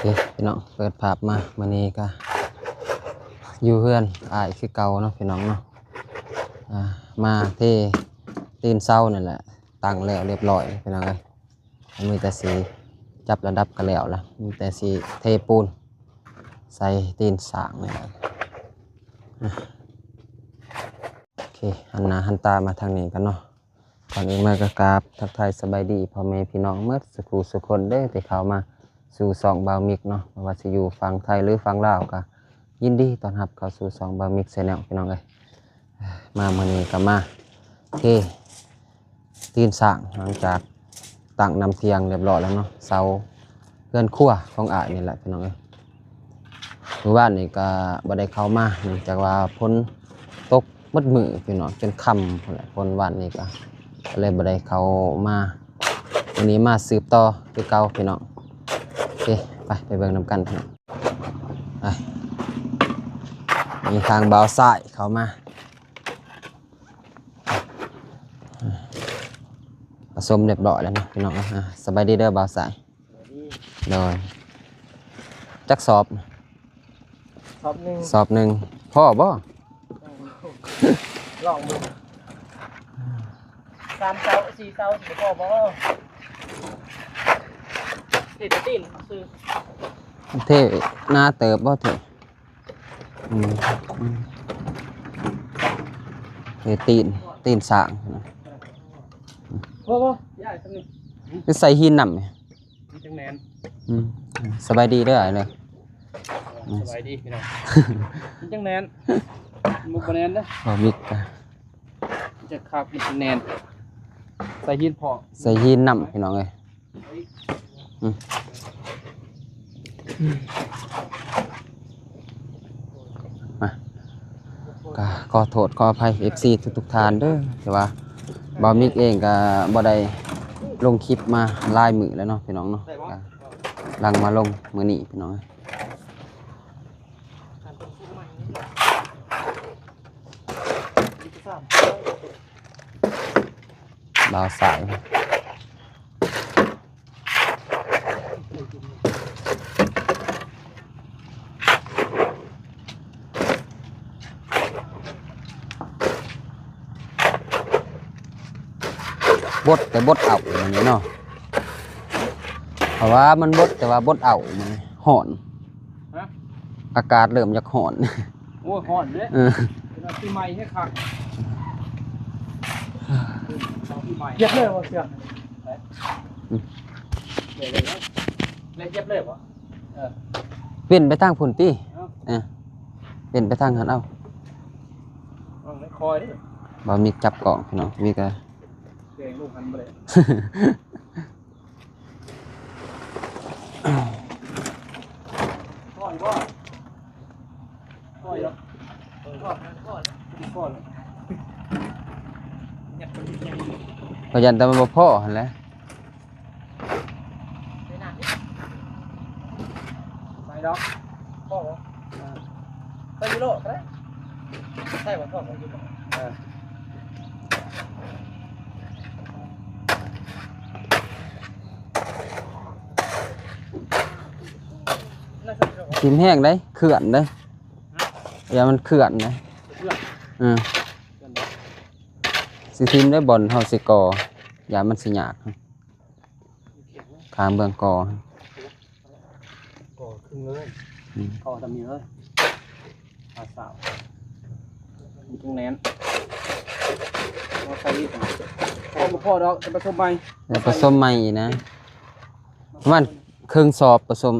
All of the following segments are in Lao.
ເອີ ພີ່ນ້ອງ ເປີດພາບມາ ມື້ນີ້ກະຢູ່ເຮືອນອ້າຍຄືເກົ່າເນາະ ພີ່ນ້ອງເນາະ. ອ່າ ມາເທຕີນເສົານີ້ແຫຼະ ຕັ້ງແລ້ວລຽບລ້ອຍ ພີ່ນ້ອງເອີຍ. ມີແຕ່ຊິຈັບລະດັບກະແລ້ວລະ ມີແຕ່ຊິເທປູນໃສ່ຕີນສ້າງນີ້ແຫຼະ. ໂອເຄ ຫັນໜ້າຫັນຕາມາທາງນີ້ກັນເນາະ. ກ່ອນອື່ນມາກໍກາບທັກທາຍສະບາຍດີພໍ່ແມ່ພີ່ນ້ອງໝົດສູ່ຜູ້ສູ່ຄົນເດີ້ ທີ່ເຂົ້າມາສູ່ຊ່ອງບ່າວມິກເນາະ. ບໍ່ວ່າຊິຢູ່ຝັ່ງໄທ ຫຼື ຝັ່ງລາວ ກໍຍິນດີຕ້ອນຮັບເຂົ້າສູ່ຊ່ອງບ່າວມິກ Channel ພີ່ນ້ອງເອີຍ. ມາມື້ນີ້ກໍມາເທຕີນສ້າງ ຫຼັງຈາກຕັ້ງນ້ຳທຽງລຽບລ້ອຍແລ້ວເນາະ. ເສົາເຮືອນຄົວຂອງອ້າຍນີ້ແຫຼະ ພີ່ນ້ອງເອີຍ. ມື້ວານນີ້ກໍບໍ່ໄດ້ເຂົ້າມາ ເນື່ອງຈາກວ່າຝົນຕົກໝົດມື້ ພີ່ນ້ອງ ຈົນຄ່ຳພຸ້ນແຫຼະ. ຝົນວານນີ້ກໍ ກໍເລີຍບໍ່ໄດ້ເຂົ້າມາ. ມື້ນີ້ມາສືບຕໍ່ຄືເກົ່າ ພີ່ນ້ອງ. ໂອເຄ ໄປ ໄປເບິ່ງນຳກັນ ພີ່ນ້ອງ. ໄປ ມີທາງບ່າວຊາຍເຂົ້າມາ ປະສົມລຽບລ້ອຍແລ້ວເນາະ ພີ່ນ້ອງ. ອ່າ ສະບາຍດີເດີ້ບ່າວຊາຍ. ໂດຍ ຈັກສອບ? ສອບໜຶ່ງ ສອບໜຶ່ງ ພໍບໍ່? ລອງເບິ່ງ ສາມເສົາ ສີ່ເສົາ ຊິພໍບໍ່? ເຮັດແຕ່ຕີນຊື່ ເທໜາເຕີບບໍ່ເທ? ອືມ ອືມ ເທຕີນ ຕີນສ້າງ ບໍ່ ບໍ່ ຍ້າຍຊຳນີ້ ຄືໃສ່ຫີນນຳ. ມັນຈັ່ງແໜ້ນ. ອືມ ສະບາຍດີເດີ້ອ້າຍເດີ້. ສະບາຍດີພີ່ນ້ອງ. ມັນຈັ່ງແໜ້ນ ມັນບໍ່ແໜ້ນເດີ້ ບໍ່ມິກກະ ມັນຈະຄັກ ມັນຈະແໜ້ນ. ໃສ່ຫີນພໍ ໃສ່ຫີນນຳ ພີ່ນ້ອງເອີຍ. ອືມ ມາ ກະຂໍໂທດຂໍອະໄພ ເອັຟຊີ ທຸກໆທ່ານເດີ້ ແຕ່ວ່າບ່າວມິກເອງກະບໍ່ໄດ້ລົງຄລິບມາຫຼາຍມື້ແລ້ວເນາະ ພີ່ນ້ອງເນາະ. ກະຫຼັງມາລົງມື້ນີ້ ພີ່ນ້ອງເອີຍ. ບ່າວສາຍ ບົດແຕ່ບົດເອົາມື້ນີ້ເນາະ ເພາະວ່າມັນບົດແຕ່ວ່າບົດເອົາມື້ນີ້ ຮ້ອນ. ຮະ? ອາກາດເລີ່ມຢາກຮ້ອນ. ໂອ້ຍ ຮ້ອນເດ້. ເອີ ເປັນປີໃໝ່ໃຫ້ຄັກ. ເຮັດເລີຍບໍ່ເຊື່ອ? ອືມ ເຮັດເລີຍບໍ່? ແລ້ວເຮັດເລີຍບໍ່? ເອີ ເປັນໄປທາງພຸ້ນຕິ. ເອີ ເປັນໄປທາງຫັ້ນເອົາ. ເອົາ ຄ່ອຍເດ້. ບໍ່ມີຈັບກ້ອງ ພີ່ນ້ອງ ມີກະ ແກງລູກຫັ້ນບໍ່ໄດ້. ຂ້ອຍຢ້ານແຕ່ມັນບໍ່ພໍຫັ້ນແຫຼະ. ໃສ່ດອກ ພໍບໍ່? ເອີ ໃສ່ຢູ່ໂລດກໍໄດ້. ໃສ່ບໍ່? ພໍບໍ່ຢູ່ໂລດ. ເອີ ຖິ້ມແຮງເດ້ ເຄື່ອນເດ້. ຫະ? ຢ່າມັນເຄື່ອນເດ້. ເຄື່ອນ? ເອີ ເຄື່ອນເດ້. ຊິຖິ້ມໄດ້ບ່ອນເຮົາຊິກໍ່ ຢ້ານມັນຊິຍາກ. ຂ້າງເບື້ອງກໍ ກໍຄຶ່ງເລີຍ. ອືມ ກໍຈະມີເລີຍ ອາສາວ ມີຕົງແໜ້ນ. ເອົາໃສ່ອີກ ພໍບໍ່ພໍດອກ ຈະປະສົມໃໝ່. ເອີ ປະສົມໃໝ່ອີກນະ ປະມານເຄິ່ງສອບປະສົມ.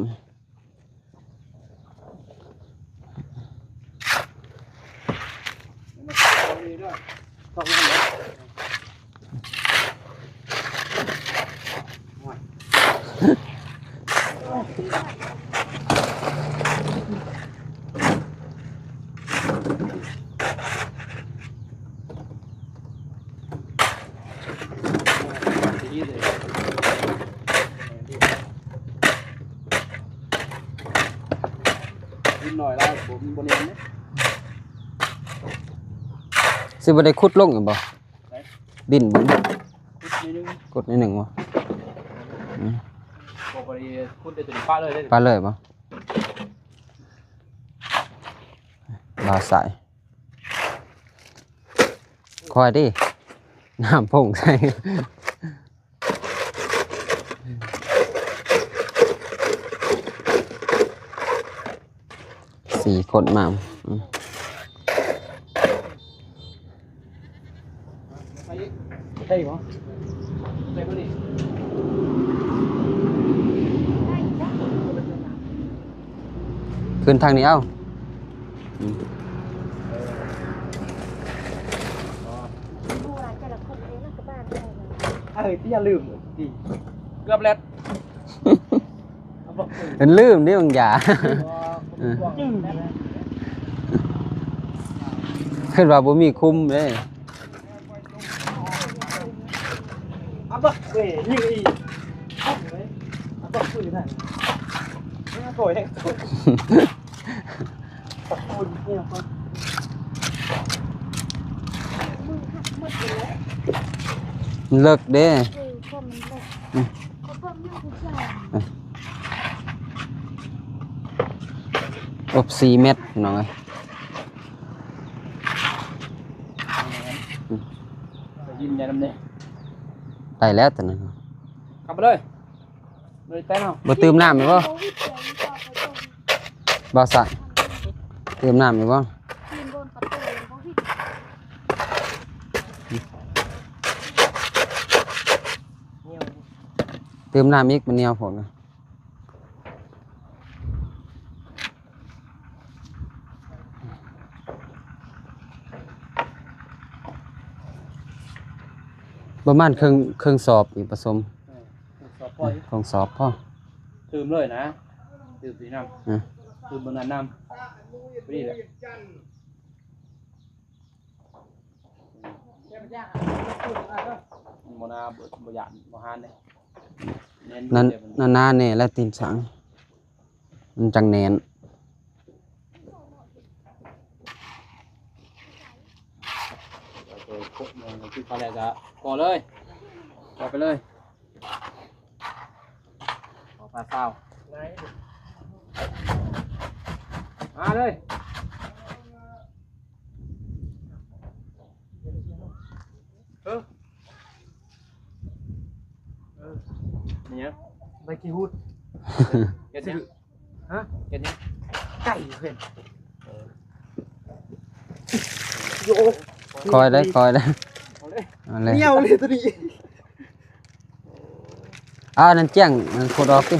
ຊິບໍ່ໄດ້ຂຸດລົງອີກບໍ່? ດິນບໍ່? ຂຸດໜ້ອຍໜຶ່ງ ຂຸດໜ້ອຍໜຶ່ງບໍ່? ອືມ ບໍ່ ພໍດີຂຸດໄດ້ໂຕນີ້ປະເລີຍເດ້ ປະເລີຍບໍ່? ບ່າວສາຍ ຄ່ອຍຕິ ນ້ຳພົ່ງໃສ່ ສີ່ຄົນມາ ອືມ ໃສ່ບໍ່? ໃສ່ບໍ່ນີ້? ຂຶ້ນທາງນີ້ເອົາ ອືມ ເອີ ຢ່າລືມຕິ ເກືອບແລ້ວ ມັນລືມເດ້ບາງຢ່າງ ເອີ ຄິດວ່າບໍ່ມີຄຸມເດ້. ອາບັກເວຍິງອີກ ອາບັກປືນນັ້ນ ແຮງໂຕ ແຮງໂຕ ຕະໂກນເຮຍກ່ອນ ເລິກເດ້ ເອີ ຄວາມມັນເລິກ ອືມ ເຂົາເບິ່ງຢູ່ຜູ້ຊາຍ ອືມ ອົບສີ່ແມັດ ພີ່ນ້ອງເອີຍ. ໄດ້ຍິນຍານຳແດ່ ໄດ້ແລ້ວຕອນນັ້ນ ເຂົ້າໄປເລີຍ ບໍ່ໄດ້ແຕ່ເນາະ ບໍ່ຕື່ມນ້ຳອີກບໍ່? ບໍ່ສະ ຕື່ມນ້ຳອີກບໍ່? ຕື່ມນ້ຳອີກ ມັນໜຽວໂພດ. ປະມານເຄິ່ງ ເຄິ່ງສອບນີ້ປະສົມ ເອີ ເຄິ່ງສອບພໍ ເອີ ເຄິ່ງສອບພໍ ຕື່ມເລີຍນະ ຕື່ມນີ້ນຳ ເອີ ຕື່ມເບິ່ງນັ້ນນຳ ພໍດີແຫຼະ. ບໍ່ໜ້າ ບໍ່ ບໍ່ຢ້ານ ບໍ່ຮ້ານເດ້ ແໜ້ນ ໜ້າ ໜ້າແນ່ແລ້ວຕີນສາງ ມັນຈັ່ງແໜ້ນ ເອົາໂຕຄົບລົງທີ່ເຂົາແລ້ວກໍກໍເລີຍ ກໍໄປເລີຍ. ຂໍປາຊາວ ມາເລີຍ ເອີ ເອີ ມີຫຍັງ ໃບຂີ້ຫູດ ເຮັດຫຍັງ ຮະ ເຮັດຫຍັງ ໄກ່ເພິ່ນ ເອີ ໂອ້ ຄ່ອຍເດ້ ຄ່ອຍເດ້ ເອົາເລີຍ ເອົາເລີຍ ໜຽວເລີຍໂຕນີ້. ອ່າ ນັ້ນຈ້ຽງ ນັ້ນຂຸດອອກຕິ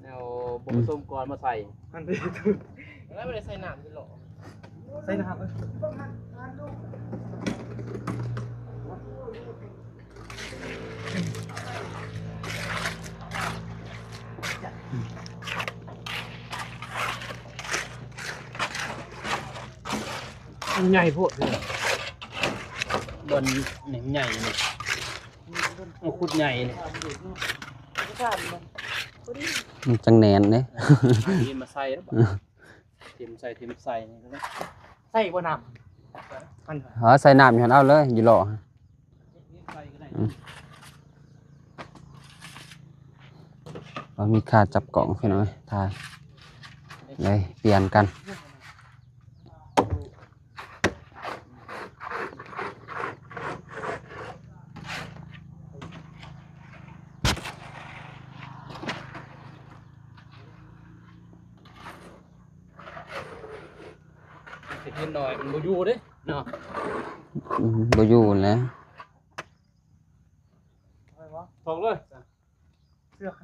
ແນວບໍ່ປະສົມກ່ອນມາໃສ່ ອືມ ແລ້ວບໍ່ໄດ້ໃສ່ນ້ຳຢູ່ຫຼໍ່ ໃສ່ນ້ຳ ເອີ ມັນໃຫຍ່ໂພດ ບ່ອນນີ້ມັນໃຫຍ່ນີ້. ໂອ້ ຂຸດໃຫຍ່ເລີຍ ມັນຈັ່ງແໜ້ນເດ້ ເອົາດິນມາໃສ່ແລ້ວ ເອີ ຖິ້ມໃສ່ ຖິ້ມໃສ່ນີ້ ໃສ່ບໍ່ນ້ຳ ມັນ ເອີ ໃສ່ນ້ຳຢູ່ຫັ້ນ ເອົາເລີຍ ຢູ່ຫຼໍ່ ອືມ ບໍ່ມີຄ່າຈັບກ້ອງພີ່ນ້ອງເອີຍ ຖ່າຍ ເລີຍປ່ຽນກັນ. ເຮັດໜ້ອຍມັນບໍ່ຢູ່ເດ້ເນາະ ອືມ ບໍ່ຢູ່ແຫຼະ ຖອກເລີຍ. ເຊືອກ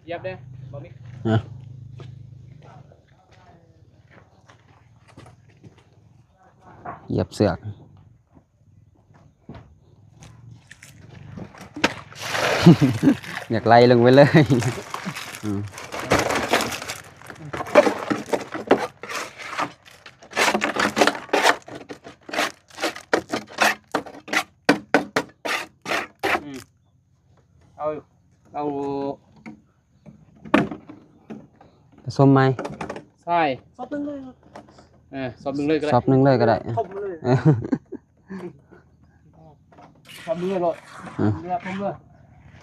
ຢຽບເດ້ ບໍ່ມີ ຮະ ຢຽບເຊືອກ ຢາກໄຫຼລົງໄປເລີຍ ອືມ. ອືມ ເອົາ ເອົາ ປະສົມໃໝ່ ໃສ່ ສອບໜຶ່ງເລີຍ ເອີ ສອບໜຶ່ງເລີຍກໍໄດ້ ສອບໜຶ່ງເລີຍກໍໄດ້ ເອີ ສອບໜຶ່ງເລີຍໂລດ ເອີ ເລືອກເບິ່ງເລີຍ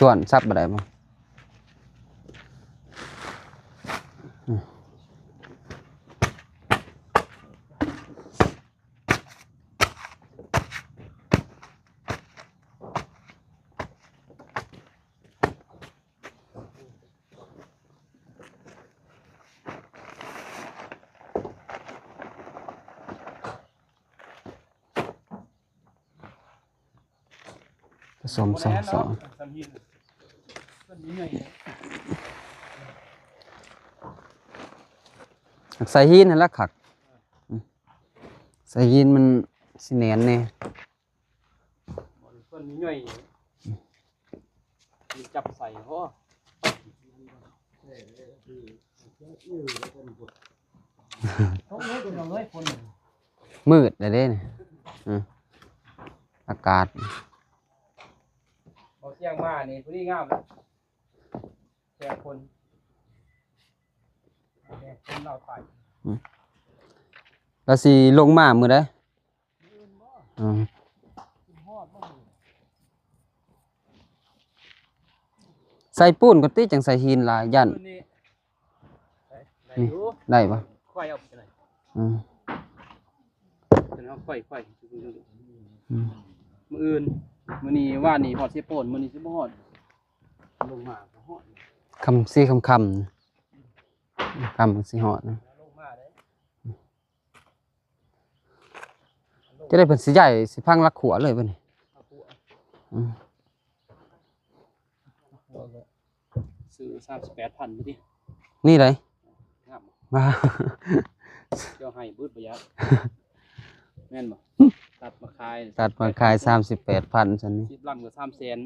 ຈວນສັບບໍ່ໄດ້ບໍ່? ອືມ. ປະສົມສອງ ສອງ ໃສ່ຫີນຫັ້ນລະຄັກ. ອືມ ໃສ່ຫີນມັນຊິແໜ້ນແດ່. ເພິ່ນມີຫຍ້ອຍ ມີຈັບໃສ່ ໂອ້ ມືດແລ້ວເດ້ນີ້. ອືມ ອາກາດ ເອົາສຽງມານີ້ຜູ້ນີ້ງາມແລ້ວ ແຕ່ຄົນ ແຕ່ຄົນລາວໄປ. ອືມ ລາວຊິລົງມາມື້ໃດ? ອືມ ໃສ່ປູນກ່ອນຕິ ຈັ່ງໃສ່ຫີນຫຼາຍ ຢ້ານ ໄດ້ຢູ່ ໄດ້ບໍ່? ຂ້ອຍເອົາໄປ ອືມ ເອົາຂ້ອຍ ຂ້ອຍ ອືມ ມື້ອື່ນ ມື້ນີ້ ວານນີ້ຮອດເຊໂປນ ມື້ນີ້ຊິບໍ່ຮອດ ລົງມາກໍຮອດ ຄ່ຳ ສີ່ຄ່ຳໆ ຄ່ຳຊິຮອດນະ ລົງມາເດ້. ຈະໄດ້ເພິ່ນຊິຍ້າຍ ຊິພັງຫຼັກຂົວເລີຍບັດນີ້. ອືມ ຊື້ສາມສິບແປດພັນພຸ້ນຕິ ນີ້ໃດ ງາມບໍ່? ວ້າ ເຈົ້າໃຫ້ເບິດບໍ່ຢາກ ແມ່ນບໍ່? ຕັດມາຂາຍ ຕັດມາຂາຍສາມສິບແປດພັນຊັ້ນນີ້ ສິບລຳກໍສາມແສນ.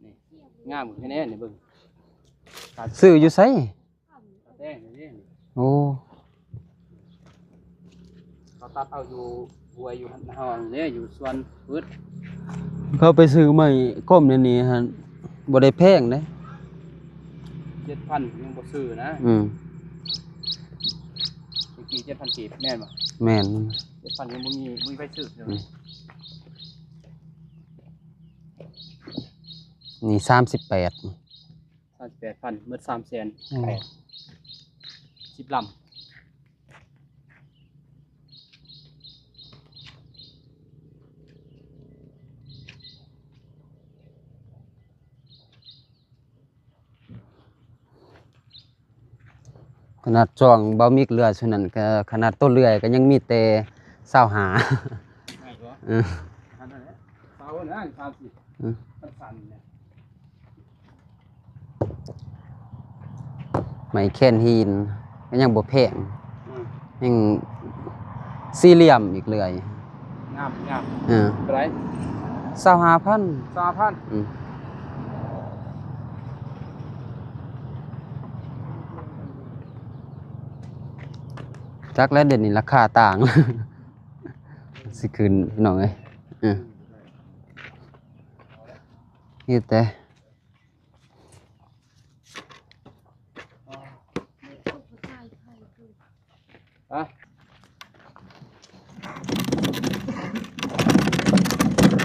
ນີ້ງາມແທ້ແນ່ນີ້ ເບິ່ງ ຊື້ຢູ່ໃສ? ແຕ່ງນີ້ ໂອ້ ເຂົາຕັດເອົາຢູ່ຫ້ວຍ ຢູ່ເຮົາເດ້ ຢູ່ສວນພືດ. ເຂົາໄປຊື້ໄມ້ກົມໃນນີ້ຫັ້ນ ບໍ່ໄດ້ແພງເດ້ ເຈັດພັນຍັງບໍ່ຊື້ນະ. ອືມ ຕະກີ້ເຈັດພັນກີບ ແມ່ນບໍ່? ແມ່ນ ເຈັດພັນຍັງບໍ່ມີ ບໍ່ມີໃຜຊື້ເລີຍ. ອືມ ນີ້ສາມສິບແປດ ສາມສິບແປດພັນ ໝົດສາມແສນ ອືມ ສິບລຳ. ຂະໜາດຊ່ວງເບົາມິກເຫຼືອຊຸດນັ້ນ ກະຂະໜາດໂຕເລື່ອຍກະຍັງມີແຕ່ຊາວຫ້າ. ງ່າຍກວ່າ ເອີ ອັນນັ້ນແຫຼະ ຊາວ ສາມສິບ ອືມ ມັນສັ້ນນະ. ໄມ້ແຄນຫີນກໍຍັງບໍ່ແພງ ອືມ ຍັງສີ່ຫຼ່ຽມອີກເລື່ອຍ. ງາມ ງາມ ເອີ ເທົ່າໃດ? ຊາວຫ້າພັນ ຊາວຫ້າພັນ ອືມ ຈັກແລ້ວ ດຽວນີ້ລາຄາຕ່າງ ຊິຂຶ້ນ ພີ່ນ້ອງເອີຍ ເອີ ເຮັດແຕ່ ອະ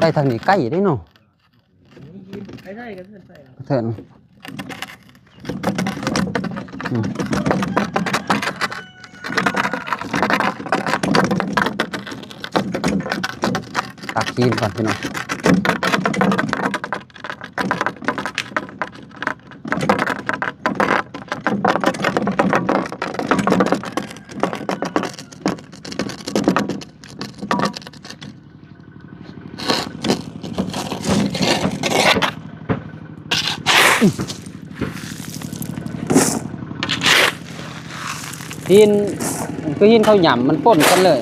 ໄປທາງນີ້ໄກເດ້ເນາະ ໄປໄດ້ກໍເທີນໄປ ເທີນ ອືມ ຕັກຫີນກ່ອນ ພີ່ນ້ອງ. ຫີນ ຄືຫີນເຂົາຫຍ້ຳ ມັນປົນກັນເລີຍ.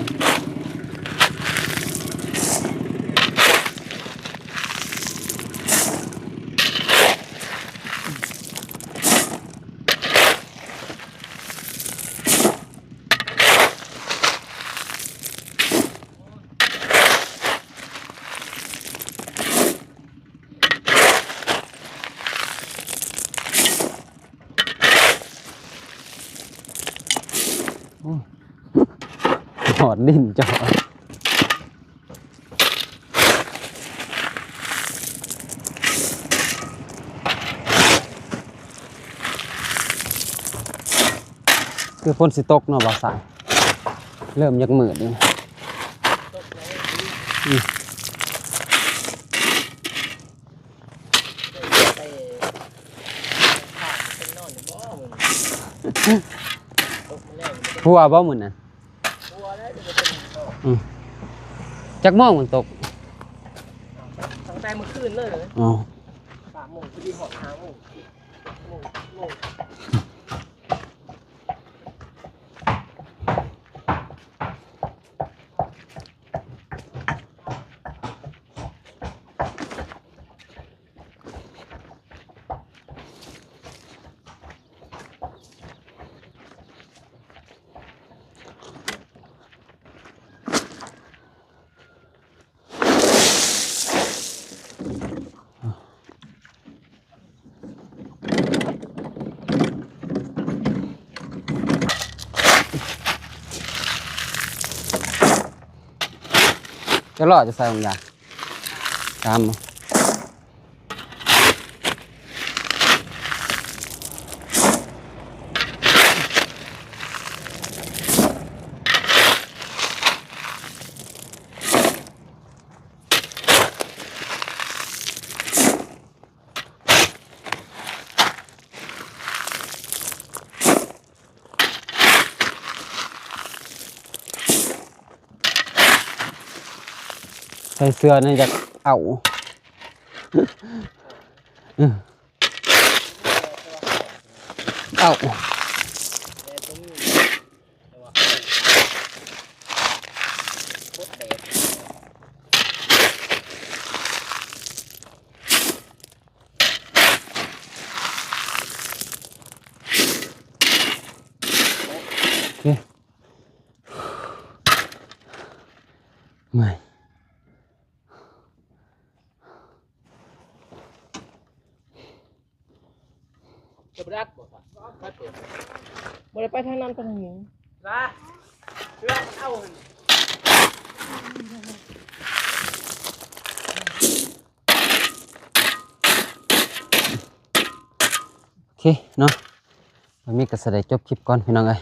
ໂອ້ ຫອດດິນເຈົ້າ. ຄືຝົນຊິຕົກເນາະ ບ່າວຊາຍ ເລີ່ມຢາກມືດຢູ່. ອືມ ໄປ ໄປ ໄປນອນຢູ່ບໍ່ມື້ນີ້? ຜົວບໍ່ມື້ນັ້ນ? ຜົວແລ້ວ ອືມ ຈັກໂມງມັນຕົກ? ຕັ້ງແຕ່ມື້ຄືນເລີຍ. ອໍ ສາມໂມງ ພໍດີຮອດຫ້າໂມງ. ຈະຫຼໍ້ຈະໃສ່ບັງຢາ ຕາມ. ໃສ່ເສື້ອນີ້ຢາກເອົາ ເອົາ. ເມື່ອຍ. ບໍ່ໄດ້ໄປທາງນັ້ນ ໄປທາງນີ້. ໂອເຄເນາະ ບາວມິກກໍຊິໄດ້ຈົບຄລິບກ່ອນພີ່ນ້ອງເອີຍ.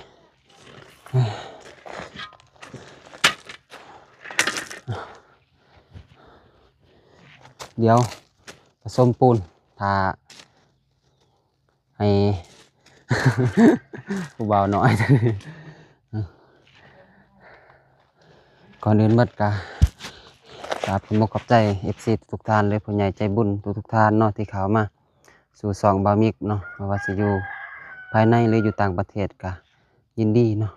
ດຽວປະສົມປູນ ຖ້າໃຫ້ຜູ້ບ່າວນ້ອຍ. ກ່ອນອື່ນໝົດກະກາບຂອບອົກຂອບໃຈເອັຟຊີທຸກໆທ່ານ ແລະ ຜູ້ໃຫຍ່ໃຈບຸນທຸກໆທ່ານເນາະ ທີ່ເຂົ້າມາສູ່ຊ່ອງບ່າວມິກເນາະ ບໍ່ວ່າຊິຢູ່ພາຍໃນ ຫຼື ຢູ່ຕ່າງປະເທດ ກະ ຍິນດີເນາະ.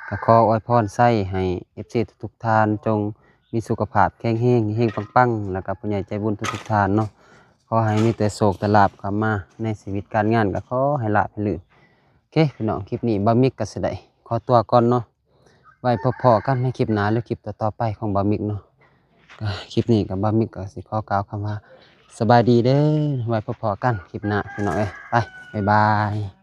ກໍຂໍອວຍພອນໄຊໃຫ້ເອັຟຊີທຸກໆທ່ານ ຈົ່ງມີສຸຂະພາບແຂງແຮງ ເຮງປັງໆ ແລ້ວກໍຜູ້ໃຫຍ່ໃຈບຸນທຸກໆທ່ານເນາະ ຂໍໃຫ້ມີແຕ່ໂຊກແຕ່ລາບເຂົ້າມາໃນຊີວິດການງານ ກໍຂໍໃຫ້ລາບໃຫ້ລື່ນ. ໂອເຄພີ່ນ້ອງ ຄລິບນີ້ບ່າວມິກກໍຊິໄດ້ຂໍຕົວກ່ອນເນາະ ໄວ້ພົບພໍ້ກັນໃນຄລິບໜ້າ ຫຼື ຄລິບຕໍ່ໆໄປຂອງບ່າວມິກເນາະ. ກໍຄລິບນີ້ກໍບ່າວມິກກໍຊິຂໍກ່າວຄຳວ່າ ສະບາຍດີເດີ້ ໄວ້ພົບພໍ້ກັນຄລິບໜ້າພີ່ນ້ອງເອີຍ ໄປ ບາຍບາຍ.